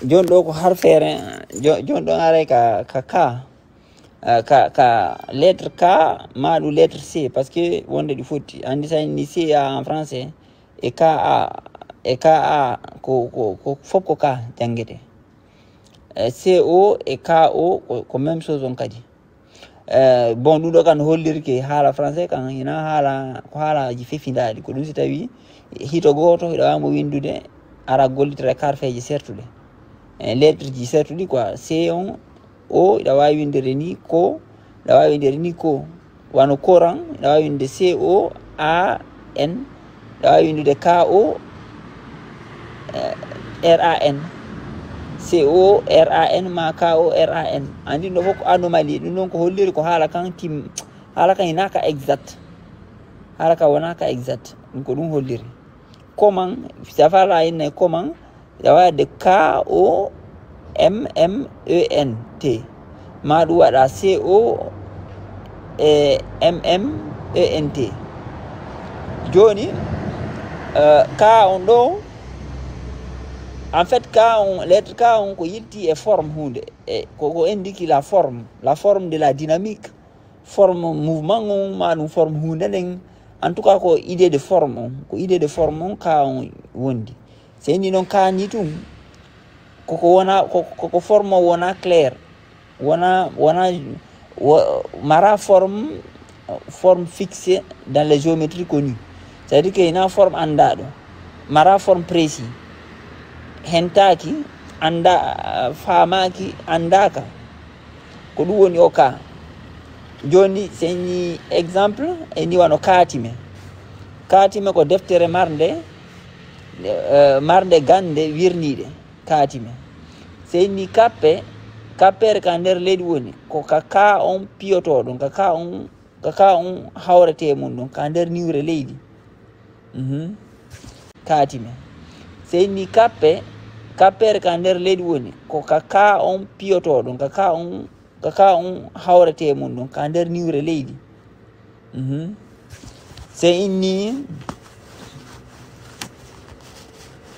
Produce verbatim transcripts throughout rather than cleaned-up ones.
Joni ɗo ko harfeere, joni ɗo aray ka ka ka ka ka lettre K ma ɗum lettre C, parce que wonde ɗi fotti. Andi sa inni C A en français e K A e K A ko ko ko fof ko ka janngete. C O e K O ko même chose on kadi. Bon, ɗum ɗo kan hollirki haala français kan hina haala ko haalaaji fefindaaɗi. Ko ɗum si tawi hito gooto hiɗa waawi mo winndude, ara gollitira e karfeeje sertuɗe. Lettre ji sertuɗi quoi. C on, O, hiɗa waawi winndere ni ko, hiɗa waawi winndere ni ko. Wano Coran, hiɗa waawi winnde C O A N, hiɗa waawi winndude K O R A N. C O R A N ma K O R A N. Andi ɗum ɗo fof ko anomalie. Ɗum ɗon ko holliri ko haala kan tim haala kan hinaa ka exact. Haala kan wonaa ka exact. Ɗum ko ɗum holliri. Koman, si a faala inne koman, hiɗa waawi waɗde K O M M E N T. Ma ɗum waɗa C O M M E N T. Jooni, K on ɗo, en fait, K on, lettre K on ko yilti e forme huunde. E ko ko endiki la forme, la forme de la dynamique, forme mouvement on, ma ɗum forme huunde nden. En tout cas, ko idée de forme on, ko idée de forme on K on wondi. So inni noon K ni tun, koko wona, koko forme o wona clair, wona, wona, mara forme, forme fixée dans les géométries connues. C'est-à-dire que hina forme anndaɗo, mara forme précis, hentaaki, annda, faamaaki, anndaaka. Ko ɗum woni o ka. Jooni, so en ni exemple, en ni wano kaatime. Kaatime ko deftere marnde, eh, marnde gannde wirniiɗe. Kaatime. So en ni kappe, kappere ka nder leydi woni, ko ka ka on piyotoo ɗum, ka ka on, ka ka on hawretee mum ɗum, ka nder niwre leydi. Mhm. Kaatime. So en ni kappe, kappere ka nder leydi woni, ko ka ka on piyotoo ɗum, ka ka on, ka ka on hawretee mum ɗum, ka nder niwre leydi. Mhm. So en ni,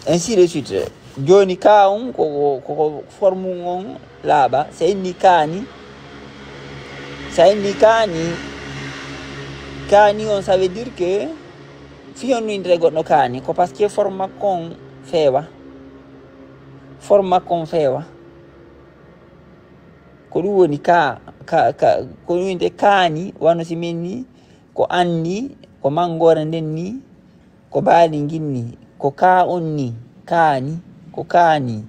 ainsi de suite. Jooni ka on ko, ko, ko forme on laaɓa. So en ni kaani, so en ni kaani, kaani on, ça veut dire que fii on no inndiree goɗɗo kaani, ko parce que forme makko on feewa. Forme makko on feewa. Ko ɗum woni ka, ka, ka, ko ɗum wiyetee kaani, wano si min ni, ko an ni, ko manngoore nden ni, ko baali ngin ni, ko ka on ni, kaani, ko kaani.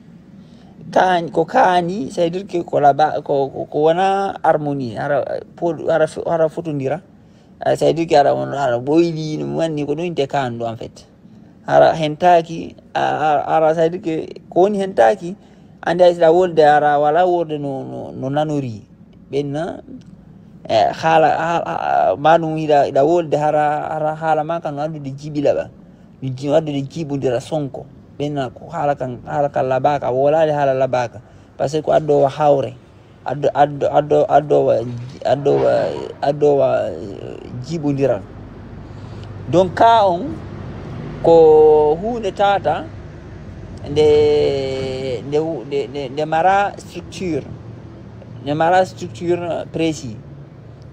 Kaani, ko kaani, c'est-à-dire que ko laba, ko, ko, ko wona harmonie, hara, po-, hara, hara fotondira. Ah, c'est-à-dire que hara on, hara ɓoyli, no wanni ko ɗum wiyetee kaani ɗo, en fait. Hara hentaaki, a, a, hara, c'est-à-dire que ko woni hentaaki, andi hay si ɗa wolde hara wala worde no, no, no nanori. Ɓenna, eh, haala, haala, ma ɗum hiɗa, hiɗa wolde hara, hara haala ma kan no addude jiɓi laɓa. No ji-, addude jiɓodira sonko. Ɓenna ko haala kan, haala kan laɓaaka, wolaade haala laɓaaka. Parce que ko addowo hawre. Addo-, addo-, addo-, addowa, addowa, addowa, eh, jiɓondiral. Donc, ka on ko huunde tata nde, nde, nde, nde, nde mara structure, nde mara structure précis.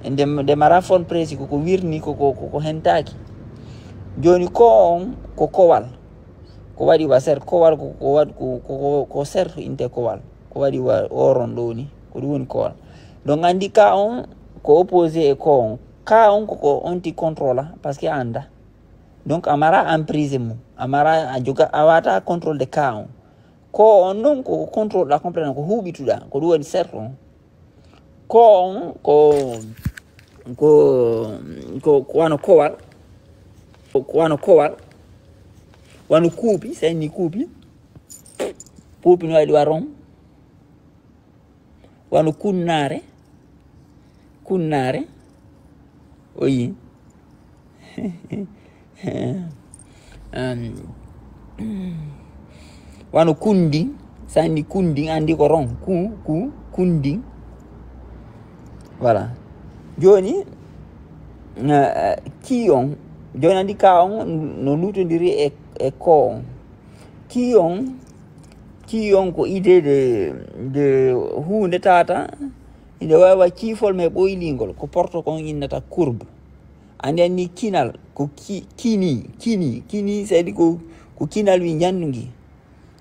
Nde, nde mara forme précis, ko, ko wirni, ko, ko, ko, ko hentaaki. Jooni, ko on ko kowal. Ko waɗi wa ser, kowal ko, ko waɗ-, ko, ko, ko, ko ser inte kowal. Ko waɗi wa oron ɗo ni, ko ɗum woni kowal. Donc, andi ka on ko opposé e ko on. Ka on ko, ko on ti contrôle, parce que anda. Donc, a mara emprise mum. A mara, a joga, a wata contrôle de ka on. Ko on non ko contrôle ɗa complètement, ko huɓituɗa, ko ɗum woni ser on. Ko on, ko, ko, ko, ko wano kowal. Ko, ko wano kowal. Wano kuupi, so en ni kuupi. Kuupi no waɗi wa ron. Wano kunnaare. Kunnaare. O yi. Em, wano kundi, so a anndi kundi, anndi ko ron, ku, ku, kundi. Voilà. Jooni, eh, ki on, jooni anndi ka on no luutondiri e, e ko on. Ki on, Kii on ko idée de, de huunde tata, inde wawa ciifol mais ɓoylingol, ko porto kon innata courbe. Andi anni kinal, ko ki-, kini, kini, kini, c'est-à-dire ko, ko kinal wi njandu ngi.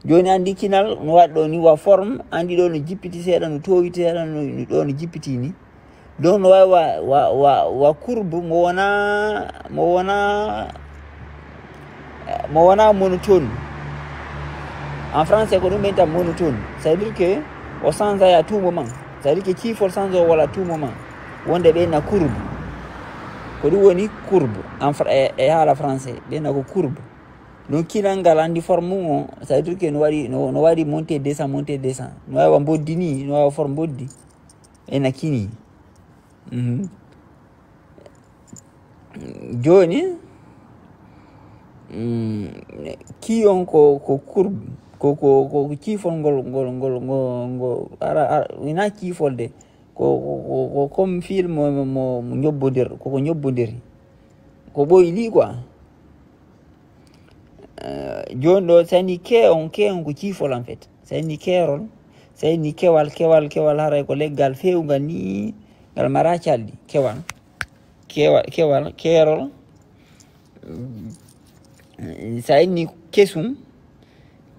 Joni andi kinal, no waɗɗo ni wa forme, andi ɗo no jippiti seeɗa, no towi seeɗa, no, no ɗo no jippiti ni. Donc no wawi wa, wa, wa, wa courbe mo wona, mo wona, mo wona monotone. En français ko ɗum ɓen tan monotone. C'est-à-dire que o change à tout moment. C'est-à-dire que ciifol change o wala tout moment. Wonde ɓeyna courbe. Ko ɗum woni courbe en fra-, e, e haala français. Ɓeyna ko courbe. Donc kinal ngal andi forme mum o, c'est-à-dire que no waɗi, no, no waɗi monté descend, monté descend. No wawi wa mboddi ni, no wawi forme mboddi. Ena kini. Mhm. Joni, mm, kii on ko, ko courbe, ko, ko, ko ciifol ngol, ngol, ngol, ngol, ngol, ara, ara, ina ciifol de. Ko, ko, ko, ko comme film mo, mo, mo ñobbodir, ko, ko ñobbodiri. Ko ɓoyli quoi. Eh, joni ɗo, sani ke on, ke on ko ciifol en fait. Sani kerol, sani kewal, kewal, kewal, haray ko leggal fewngal ni, ngal mara calɗi. Kewal, kewal, kewal, kerol. Mm, sa inni kesum,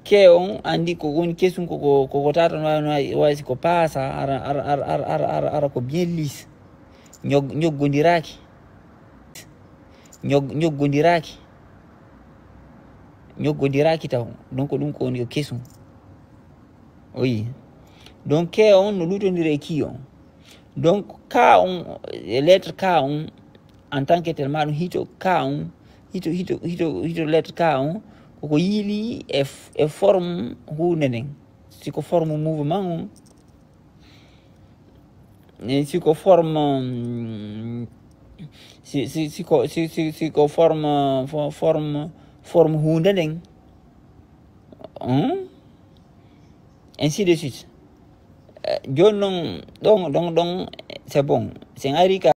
ke on andi ko woni kesum, ko, ko, ko, ko tata no wawi, no wawi, wawi si ko paasa, ara, ara, ara, ara, ara, ara, ara ko bien lisse. Ñog-, ñoggodiraki. Ñog-, ñoggodiraki. Ñoggodiraki taw. Donc ɗum ko woni ko kesum. Oui. Donc ke on no lutondire e ki on. Donc ka on, e lettre ka on, en tant que tel, ma ɗum hito ka on, hito, hito, hito, hito lettre ka on, koko yiili e f-, e forme hunde nden. Si ko forme mouvement on, e si ko forme, mm, si, si, si ko, si, si, si ko forme, fo-, forme, forme hunde nden. Hmm? Ainsi de suite. Eh, joni non, ɗon, ɗon, ɗon, c'est bon. Sen ari ka